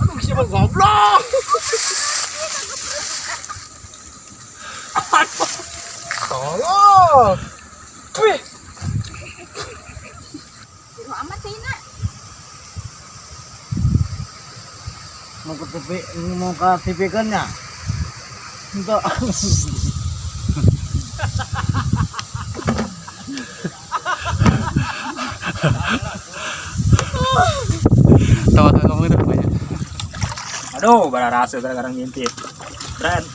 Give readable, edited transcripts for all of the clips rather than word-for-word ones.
Aduh, siapa goblok. Tolong. Wih. Jero amat sih nak. Mau ke TV, mau ke TV kan ya? Enggak. Tawa-tawa kamu itu apa ya? Aduh, bara rasa gara-gara ngintip. Brand.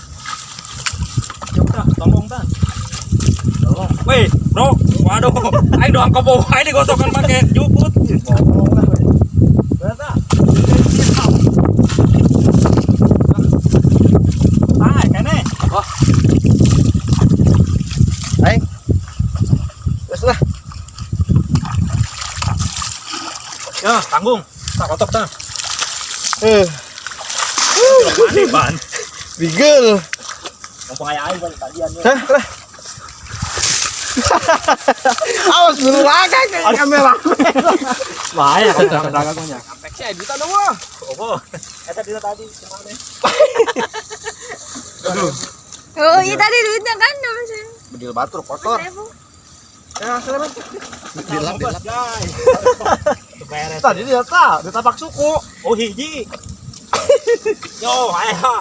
Coba tolong tan. Tolong. Weh, bro. Waduh, aing doang kopo wae digosokan make jukut. Bohong lah, weh. Berat ah. Ah, kene. Wah. Aing. Wes lah. Ya, tanggung. Tak kotok tah. Eh, Mane ban. bigel. Mumpung aya aing balik tadian ya. Hah, lah. Awas dulu lagi kayak kamera. Bahaya kalau jangan nya. Sampai sih duit ada wah. Oh, eta dina tadi kemana? Aduh, Oh iya tadi duitnya kan masih. bedil batur kotor. Ya, selamat. Dilap, dilap. Guys. Beres. Tadi dia tak, di tapak suku. Oh hiji. Yo, ayo.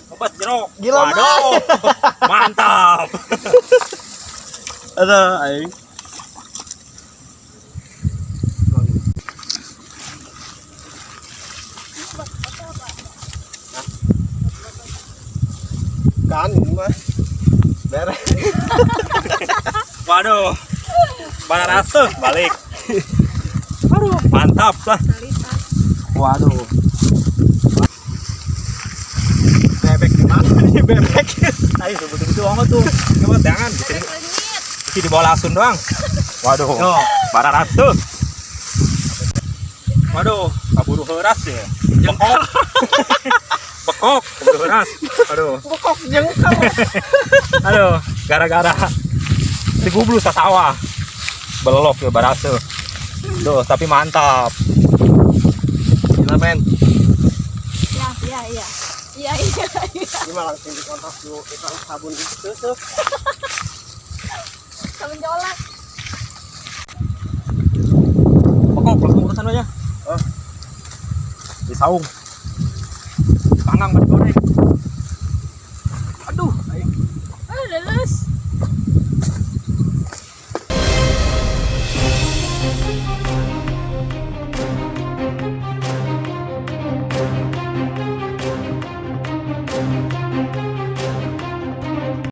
Obat jeruk. Gila, Waduh. Mantap. Ada aing. Kan ini mah beres. Waduh. Bara rasa balik. Aduh, mantap lah. Waduh. Bebek di mana nih bebek? Ayo betul-betul banget tuh. Coba jangan. Isi di bawah langsung doang. Waduh. Yo, bara rasa. Waduh, kaburu heuras ya. Bekok. Bekok, kaburu heuras. Aduh. Bokok jengkal. Aduh, gara-gara digublu sasawah. Belok ya barase. Duh, tapi mantap. Gila men. Ya, ya, ya. Iya, iya, iya. Ini mah langsung dikontak dulu tukang sabun itu tuh. Sabun colek. Pokok langsung urusan aja. Oh. Di saung. Panggang mah digoreng.